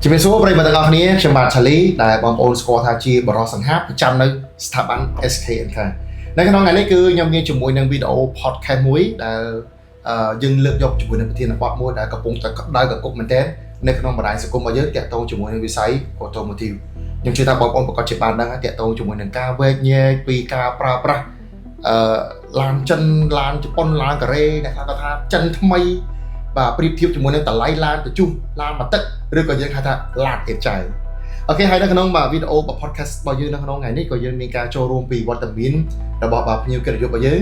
ជំរាបសួរប្រិយមិត្តទាំងអស់គ្នាខ្ញុំបាទឆាលីដែលបងប្អូនស្គាល់ថាជាបរិសសង្ហាប្រចាំនៅស្ថាប័ន SKNK នៅក្នុងថ្ងៃនេះគឺខ្ញុំមានជាមួយនឹងវីដេអូ podcast មួយដែលយើងលើកយកជាមួយនឹងប្រធានបទមួយដែលកំពុងតែក្តៅកគុកមែនទែននៅក្នុងបណ្ដាញសង្គមរបស់យើងតាក់ទងជាមួយនឹងវិស័យ automotive ខ្ញុំជឿថាបងប្អូនប្រកាសជាបានដឹងហើយតាក់ទងជាមួយនឹងការវែកញែកពីការប្រើប្រាស់ឡានចិនឡានជប៉ុនឡានកូរ៉េអ្នកខ្លះគាត់ថាចិនថ្មីបាទប្រៀបធៀបជាមួយនឹងតម្លៃឡានតជុះឡានមួយទឹកឬក៏យើងហៅថាឡានអេតចាយ OK ហើយនៅក្នុងបាទវីដេអូ podcast របស់យើងនៅក្នុងថ្ងៃនេះក៏យើងមានការចូលរួមពីវត្តមានរបស់បាទភ្ញៀវកិត្តិយសរបស់យើង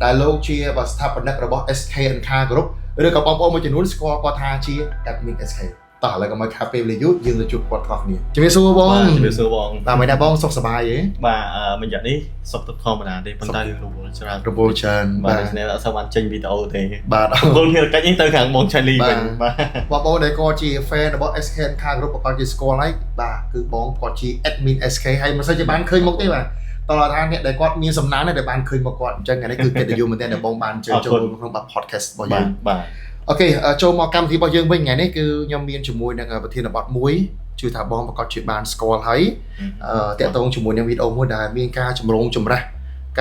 ដែលលោកជាបាទស្ថាបនិករបស់ SKNK Group ឬក៏បងប្អូនមួយចំនួនស្គាល់គាត់ថាជា admin SK តោះឥឡូវកុំឲ្យខាតពេលវេលាយូរយើងទៅជួបគាត់ទាំងអស់គ្នាជំរាបសួរបង បាទជំរាបសួរបង បាទមិនដែរបងសុខសប្បាយទេ បាទមួយរយៈនេះសុខទុក្ខធម្មតាទេប៉ុន្តែរវល់ច្រើន រវល់ច្រើន បាទ បាទ ដូច្នេះអត់សូវបានចេញវីដេអូទេ បាទ គោលភារកិច្ចនេះទៅខាងបងឆាលីវិញបាទ បងប្អូនដែលគាត់ជា fan របស់ SKNK Group ប្រកាសជាស្គាល់ហើយបាទគឺបងគាត់ជា admin SK ហើយមិនសូវជាបានឃើញមុខទេបាទតោះថាអ្នកដែលគាត់មានសំណាងដែលបានឃើញមកគាត់អញ្ចឹងថ្ងៃនេះគឺកិត្តិយសមែនទែនដែលបងបានអញ្ជើញចូលរួមក្នុងបាទ podcast របស់ បាទ យើង បាទ OK ចូលមកកម្មវិធីរបស់យើងវិញថ្ងៃនេះគឺខ្ញុំមានជាមួយនឹងប្រធានបទមួយជឿថាបងប្រកាសជាបានស្គាល់ហើយ តាក់ទងជាមួយនឹងវីដេអូមួយដែលមានការចម្រូងចម្រាស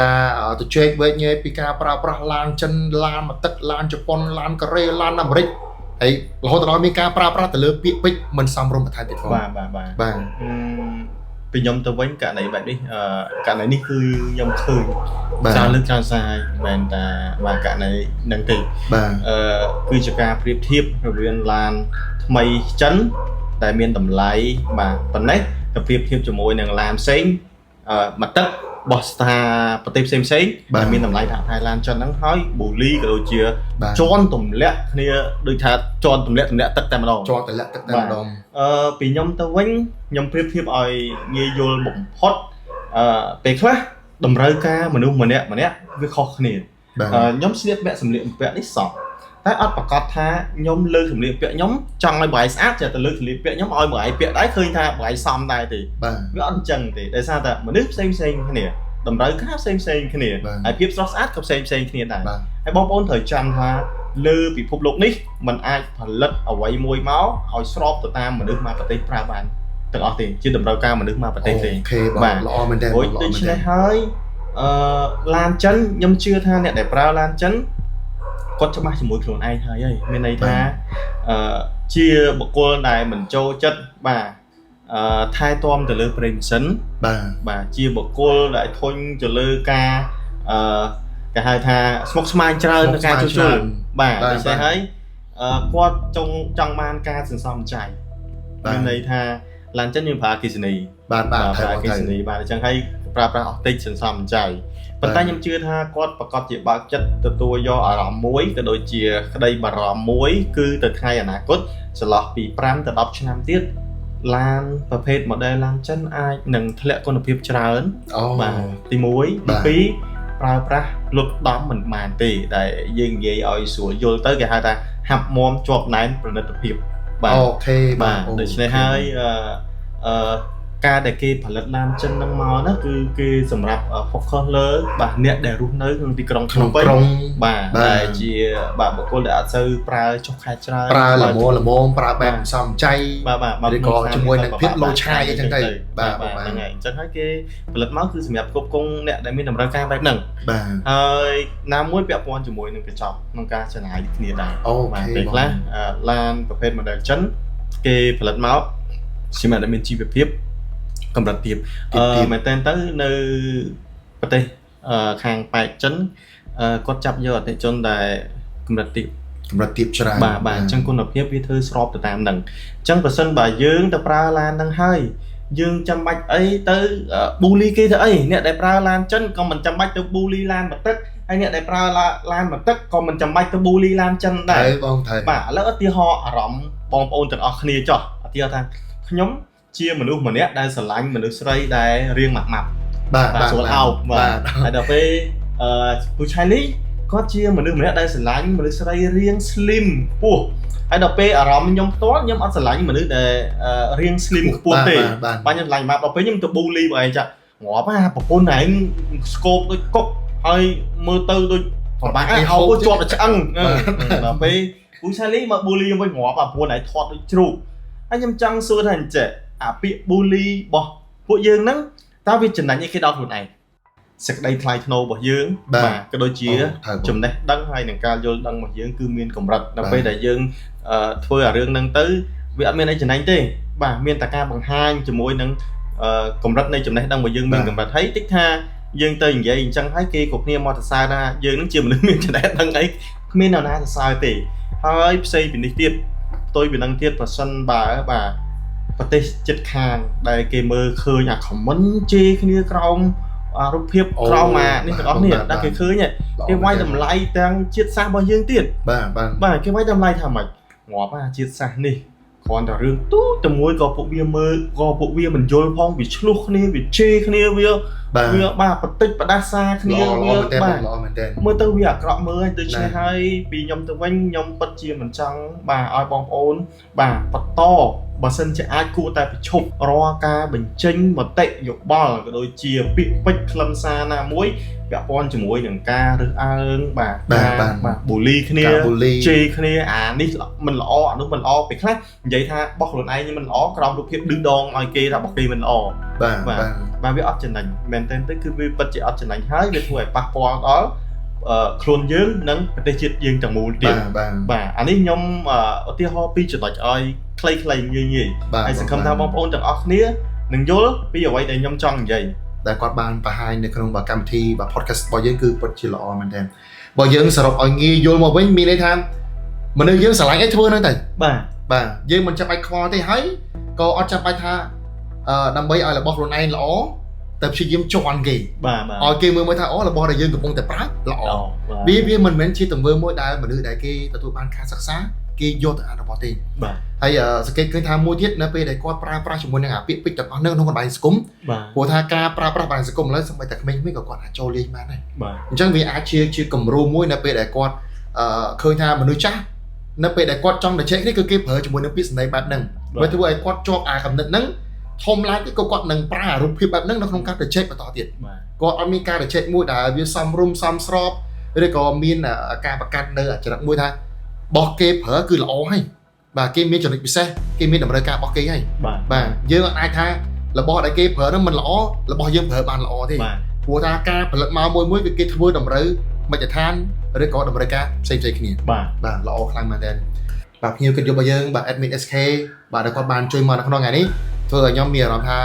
ការទៅជែកវែកញែកពីការប្រើប្រាស់ឡានចិនឡានមួយទឹកឡានជប៉ុនឡានកូរ៉េឡានអាមេរិកហើយរហូតដល់មានការប្រើប្រាស់ទៅលើពាក្យពេចន៍មិនសមរម្យបន្ថែមទៀតផង បាទបាទបាទ បាទ អឺពីខ្ញុំទៅវិញករណីបែបនេះករណីនេះគឺខ្ញុំឃើញ បាទ ច្រើនលើកច្រើនសារហើយមិនមែនតែបាទករណីហ្នឹងទេ បាទ គឺជាការប្រៀបធៀបរវាងឡានថ្មីចិនដែលមានតម្លៃបាទប៉ុណ្ណេះទៅប្រៀបធៀបជាមួយនឹងឡានផ្សេងមួយទឹករបស់ស្ថាប្រទេសផ្សេងផ្សេងៗដែលមានតម្លៃថាថៃឡានចិនហ្នឹងហើយបូលីក៏ដូចជា បាទ ជន់ទម្លាក់គ្នាដូចថាជន់ទម្លាក់ទម្លាក់ទឹកតែម្ដង ជាប់តម្លាក់ទឹកតែម្ដង ពីខ្ញុំទៅវិញខ្ញុំប្រៀបធៀបឲ្យងាយយល់បំផុតពេលខ្លះតម្រូវការមនុស្សម្នាក់ម្នាក់វាខុសគ្នា បាទ ខ្ញុំស្លៀកពាក់សម្លៀកបំពាក់នេះសោះតែអត់ប្រកាសថាខ្ញុំលើកសម្លៀកបំពាក់ខ្ញុំចង់ឲ្យបាយស្អាតចេះតែលើកសម្លៀកបំពាក់ខ្ញុំឲ្យបាយពាក់ដែរឃើញថាបាយសមដែរទេ បាទ វាអត់អញ្ចឹងទេដោយសារតែមនុស្សផ្សេងផ្សេងគ្នាតម្រូវការផ្សេងផ្សេងគ្នា បាទ ហើយភាពស្រស់ស្អាតក៏ផ្សេងផ្សេងគ្នាដែរ បាទ ហើយបងប្អូនត្រូវចាំថាលើពិភពលោកនេះมันអាចផលិតអ្វីមួយមកឲ្យស្របទៅតាមមនុស្សមួយប្រទេសប្រើបានទាំងអស់ទេជាតម្រូវការមនុស្សមួយប្រទេសទេ OK បង បាទ ល្អមែនទែន ព្រោះ ល្អ ដូច្ មែនទែន នេះហើយឡានចិនខ្ញុំជឿថាអ្នកដែលប្រើឡានចិនគាត់ច្បាស់ជាមួយខ្លួនឯងហើយហើយមានន័យថាជាបុគ្គលដែលមិនចូលចិត្តបាទថែទាំទៅលើប្រេងម៉ាស៊ីន បាទ បាទជាបុគ្គលដែលធុញទៅលើការអឺគេហៅថាស្មុគស្មាញច្រើនในការជួសជុលបាទដូច្នេះហើយគាត់ចង់ចង់បានការសន្សំចៃ បាទ មានន័យថាឡានចិនយើងប្រើអគ្គិសនី បាទបាទ ប្រើ ថែបងថែ អគ្គិសនីបាទអញ្ចឹងហើយប្រើប្រាស់អស់តិចសន្សំចៃប៉ុន្តែខ្ញុំជឿថាគាត់ប្រកាសជាបើកចិត្តទទួលយកអារម្មណ៍មួយក៏ដូចជាក្តីបារម្ភមួយគឺទៅថ្ងៃអនាគតចន្លោះពី5ទៅ10ឆ្នាំទៀតឡានប្រភេទ model ឡានចិនអាចនឹងធ្លាក់គុណភាពច្រើន អូ បាទទី1 បាទ ទី2ប្រើប្រាស់លុតដំមិនបានទេដែលយើងនិយាយឲ្យស្រួលយល់ទៅគេហៅថាហាប់មាំជាប់ណែនប្រណិតភាពបាទ OK បាទ អូ ដូច្នេះហើយអឺការដែលគេផលិតឡានចិនហ្នឹងមកណាគឺគេសម្រាប់ focus លើបាទអ្នកដែលរស់នៅក្នុងទីក្រុង ក្នុង ភ្នំពេញ ក្រុង បាទ បាទ ដែលជាបាទបុគ្គលដែលអត់សូវប្រើចុះខែច្រើន ប្រើល្ម បាទ មល្មមប្រើបែបសំចៃ បាទបាទ ឬក៏ជាមួយនឹងភាពលោឆាយអីចឹងទៅបាទ បាទ បាទ ហ្នឹងហើយអញ្ចឹងហើយគេផលិតមកគឺសម្រាប់គ្រប់គ្រងអ្នកដែលមានតម្រូវការបែបហ្នឹង បាទ ហើយណាមួយពាក់ព័ន្ធជាមួយនឹងកញ្ចប់ក្នុងការចំណាយគ្នាដែរ អូ បាទ ខេបង ពេលខ្លះឡានប្រភេទ model ចិនគេផលិតមកសម្រាប់អ្នកមានជីវភាពកម្រិតទាបមែនតើទៅនៅប្រទេសខាងប៉ែកចិនគាត់ចាប់យកអតិថិជនដែលកម្រិតទាប កម្រិតទាបច្រើន បាទបាទអញ្ចឹងគុណភាពវាធ្វើស្របទៅតាមហ្នឹងអញ្ចឹងប្រសិនបើយើងទៅប្រើឡានហ្នឹងហើយយើងចាំបាច់អីទៅប៊ូលីគេទៅអីអ្នកដែលប្រើឡានចិនក៏មិនចាំបាច់ទៅប៊ូលីឡានបន្ទឹកហើយអ្នកដែលប្រើឡានបន្ទឹកក៏មិនចាំបាច់ទៅប៊ូលីឡានចិនដែរ ត្រូវបងត្រូវ បាទឥឡូវឧទាហរណ៍អារម្មណ៍បងប្អូនទាំងអស់គ្នាចុះឧទាហរណ៍ថាខ្ញុំជាមនុស្សម្នាក់ដែលស្រឡាញ់មនុស្សស្រីដែលរៀងម៉ាប់ម៉ាប់ បាទ បាទស្រួលអោបបាទហើយដល់ពេលពូឆៃលីគាត់ជាមនុស្សម្នាក់ដែលស្រឡាញ់មនុស្សស្រីរៀង slim ខ្ពស់ហើយដល់ពេលអារម្មណ៍ខ្ញុំផ្ទាល់ខ្ញុំអត់ស្រឡាញ់មនុស្សដែលរៀង slim ខ្ពស់ទេ បាទ បាទខ្ញុំស្រឡាញ់ម៉ាប់ដល់ពេលខ្ញុំទៅ bully បងឯងចាងាប់អាប្រពន្ធឯងស្គបដូចកុកហើយមើលទៅដូចប្របាក់អោបជាប់តែឆ្អឹងដល់ពេល ពូឆាលីមកប៊ូលីវិញងាប់អាព្រោះណៃធាត់ដូចជ្រូក ហើយខ្ញុំចង់សួរថាអញ្ចេះអាពាក្យ bully របស់ពួកយើងហ្នឹងតើវាចំណេញអីគេដល់ខ្លួនឯងសេចក្តីថ្លៃថ្នូររបស់យើងក៏ដូចជា ត្រូវបង ចំណេះដឹងហើយនឹងការយល់ដឹងរបស់យើងគឺមានកម្រិតដល់ពេលដែលយើងធ្វើអារឿងហ្នឹងទៅវាអត់មានអីចំណេញទេបាទមានតែការបង្ហាញជាមួយនឹងកម្រិតនៃចំណេះដឹងរបស់យើងមានកម្រិតហើយតិចថាយើងទៅនិយាយអញ្ចឹងហើយគេក៏គ្នាមកសរសើរថាយើងនឹងជាមនុស្សមានចំណេះដឹងអីគ្មាននរណាសរសើរទេហើយផ្សេងពីនេះទៀតផ្ទុយពីនឹងទៀតប្រសិនបើបាទប្រទេសជិតខាងដែលគេមើលឃើញអា comment ជេរគ្នាក្រោមអារូបភាពក្រោមអានេះទាំងអស់នេះដែលគេឃើញគេវាយតម្លៃទាំងជាតិសាសន៍របស់យើងទៀត បាទបាទ បាទគេវាយតម្លៃថាម៉េចងាប់អាជាតិសាសន៍នេះគ្រាន់តែរឿងទូចតែមួយក៏ពួកវាមើលក៏ពួកវាមិនយល់ផងវាឆ្លោះគ្នាវាជេរគ្នាវា បាទ វាបាទបន្តិចបដាសាគ្នា ល្អល្អ វា មែនតើ បាទ ល្អមែនតើ មើលទៅវាអាក្រក់មើលហើយដូច្នេះហើយពីខ្ញុំទៅវិញខ្ញុំពិតជាមិនចង់បាទឲ្យបងប្អូនបាទបន្តបើសិនជាអាចគួរតែប្រឈប់រាល់ការបញ្ចេញមតិយោបល់ក៏ដូចជាពាក្យពេចន៍ខ្លឹមសារណាមួយពាក់ព័ន្ធជាមួយនឹងការរើសអើងបាទបាទបូលីគ្នា ការបូលី ជេរគ្នាអានេះមិនល្អអានោះមិនល្អពេលខ្លះនិយាយថាបោះខ្លួនឯងនេះមិនល្អក្រោមរូបភាពឌឺដងឲ្យគេថាបោះគេមិនល្អ បាទបាទ បាទវាអត់ចំណេញមែនទែនទៅគឺវាពិតជាអត់ចំណេញហើយវាធ្វើឲ្យប៉ះពាល់ដល់ខ្លួនយើងនិងប្រទេសជាតិយើងទាំងមូលទៀត បាទបាទ បាទអានេះខ្ញុំឧទាហរណ៍ពីរចំណុចឲ្យខ្លីៗងាយៗ បាទ ហើយសង្ឃឹមថាបងប្អូនទាំងអស់គ្នានឹងយល់ពីអ្វីដែលខ្ញុំចង់និយាយ ដែលគាត់បានបង្ហាញនៅក្នុងបាទកម្មវិធីបាទ podcast របស់យើងគឺពិតជាល្អមែនទែនបើយើងសរុបឲ្យងាយយល់មកវិញមានន័យថាមនុស្សយើងស្រឡាញ់ឲ្យធ្វើហ្នឹងទៅ បាទ បាទយើងមិនចាំបាច់ខ្វល់ទេហើយក៏អត់ចាំបាច់ថាដើម្បីឲ្យរបស់ខ្លួនឯងល្អតែព្យាយាមជន់គេ បាទបាទ ឲ្យគេមើលមើលថាអូរបស់ដែលយើងកំពុងតែប្រើល្អ ល្អបាទ វាមិនមែនជាទង្វើមួយដែលមនុស្សដែលគេទទួលបានការសិក្សាគេយកទៅអនុវត្តទេ បាទ ហើយសង្កេតឃើញថាមួយទៀតនៅពេលដែលគាត់ប្រើប្រាស់ជាមួយនឹងអាពាក្យពេចន៍ទាំងអស់ហ្នឹងក្នុងបណ្ដាញសង្គម បាទ ព្រោះថាការប្រើប្រាស់បណ្ដាញសង្គមឥឡូវសូម្បីតែក្មេងៗក៏គាត់អាចចូលលេងបានដែរ បាទ អញ្ចឹងវាអាចជាគំរូមួយនៅពេលដែលគាត់ឃើញថាមនុស្សចាស់នៅពេលដែលគាត់ចង់ទៅជែកនេះគឺគេប្រើជាមួយនឹងពាក្យសម្ដីបែបហ្នឹងវាធ្វើឲ្យគាត់ជាប់អាកំណត់ហ្នឹងធំឡើងទៀតក៏គាត់នឹងប្រើអារូបភាពបែបហ្នឹងនៅក្នុងការទៅជែកបន្តទៀត បាទ គាត់អត់មានការទៅជែកមួយដែលវាសមរម្យសមស្របឬក៏មានការប្រកាសនៅចរិតមួយថាបោះគេប្រើគឺល្អហើយបាទគេមានចំណុចពិសេសគេមានតម្រូវការបោះគេហើយ បាទ បាទយើងអត់អាចថារបស់ដែលគេប្រើហ្នឹងមិនល្អរបស់យើងប្រើបានល្អទេ បាទ ព្រោះថាការផលិតមកមួយមួយគឺគេធ្វើតម្រូវមជ្ឈដ្ឋានឬក៏តម្រូវការផ្សេងៗគ្នា បាទ បាទល្អខ្លាំងមែនទែនបាទភ្ញៀវកិត្តិយសរបស់យើងបាទ admin SK បាទដែលគាត់បានជួយមកនៅក្នុងថ្ងៃនេះធ្វើឲ្យខ្ញុំមានអារម្មណ៍ថា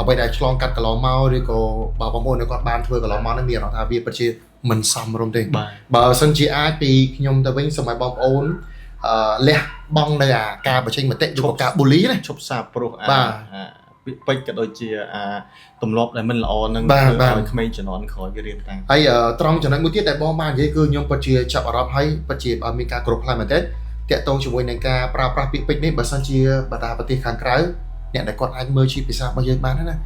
អ្វីដែលឆ្លងកាត់កន្លងមកឬក៏បាទបងប្អូនដែលគាត់បានធ្វើកន្លងមកហ្នឹងមានអារម្មណ៍ថាវាពិតជាមិនសមរម្យទេ បាទ បើសិនជាអាចពីខ្ញុំទៅវិញសូមឲ្យបងប្អូនលះបង់នៅអាការបញ្ចេញមតិឬក៏ការ bully ណា ឈប់សាបព្រោះអា បាទ អាពាក្យពេចន៍ក៏ដូចជាអាទម្លាប់ដែលមិនល្អនឹង បាទបាទ ធ្វើឲ្យក្មេងជំនាន់ក្រោយវារៀនតាម ហើយត្រង់ចំណុចមួយទៀតដែលបងបាននិយាយគឺខ្ញុំពិតជាចាប់អារម្មណ៍ហើយពិតជាបើមានការគោរពខ្លាំងមែនទែនតាក់ទងជាមួយនឹងការប្រើប្រាស់ពាក្យពេចន៍នេះបើសិនជាបណ្ដាប្រទេសខាងក្រៅអ្នកដែលគាត់អាចមើលជាភាសារបស់យើងបានណា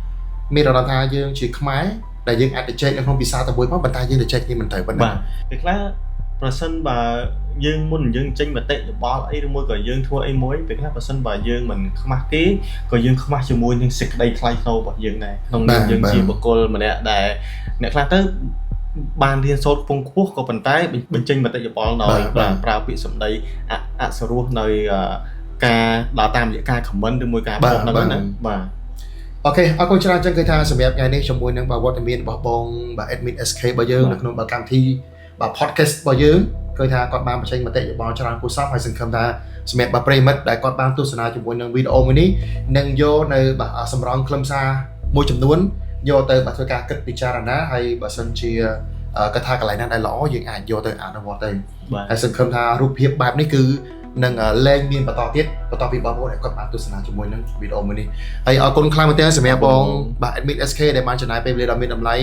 មានអារម្មណ៍ថាយើងជាខ្មែរដែលយើងអាចទៅចែកនៅក្នុងភាសាតែមួយផងប៉ុន្តែយើងទៅចែកគ្នាមិនត្រូវប៉ុណ្ណា បាទពេលខ្លះប្រសិនបើយើងមុនយើងចេញមតិយោបល់អីឬមួយក៏យើងធ្វើអីមួយពេលខ្លះប្រសិនបើយើងមិនខ្មាស់គេក៏យើងខ្មាស់ជាមួយនឹងសេចក្តីថ្លៃថ្នូររបស់យើងដែរក្នុងនាមយើងជាបុគ្គលម្នាក់ដែលអ្នកខ្លះទៅបានរៀនសូត្រខ្ពង់ខ្ពស់ក៏ប៉ុន្តែបញ្ចេញមតិយោបល់ដោយបាទប្រើពាក្យសម្ដីអសុរោះនៅការដល់តាមរយៈការ comment ឬមួយការផុសហ្នឹងណាបាទ OK អរគុណច្រើនចឹងគឺថាសម្រាប់ថ្ងៃនេះជាមួយនឹងបាទវត្តមានរបស់បងបាទ admin SK របស់យើងនៅក្នុងបាទកម្មវិធីបាទ podcast របស់យើងឃើញថាគាត់បានបញ្ចេញមតិយោបល់ច្រើនគួរសមហើយសង្ឃឹមថាសម្រាប់បាទប្រិយមិត្តដែលគាត់បានទស្សនាជាមួយនឹងវីដេអូមួយនេះនឹងយកនៅបាទសម្រងខ្លឹមសារមួយចំនួនយកទៅបាទធ្វើការគិតពិចារណាហើយបើសិនជាកថាកន្លែងណាដែលល្អយើងអាចយកទៅអនុវត្តទៅ បាទ ហើយសង្ឃឹមថារូបភាពបែបនេះគឺនឹងលែងមានបន្តទៀតបន្តពីបងប្អូនដែលគាត់បានទស្សនាជាមួយនឹងវីដេអូមួយនេះហើយអរគុណខ្លាំងមែនទែនសម្រាប់បងបាទ admin SK ដែលបានចំណាយពេលវេលាដ៏មានតម្លៃ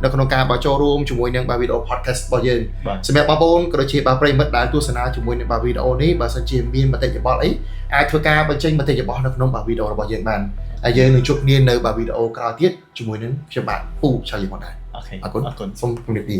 នៅក្នុងការបាទចូលរួមជាមួយនឹងបាទវីដេអូ podcast របស់យើង បាទ សម្រាប់បងប្អូនក៏ដូចជាបាទប្រិយមិត្តដែលទស្សនាជាមួយនឹងបាទវីដេអូនេះបើសិនជាមានមតិយោបល់អីអាចធ្វើការបញ្ចេញមតិយោបល់នៅក្នុងបាទវីដេអូរបស់យើងបានហើយយើងនឹងជួបគ្នានៅបាទវីដេអូក្រោយទៀតជាមួយនឹងខ្ញុំបាទពូឆាលីផងដែរ OK អរគុណ អរគុណ សូមជម្រាបលា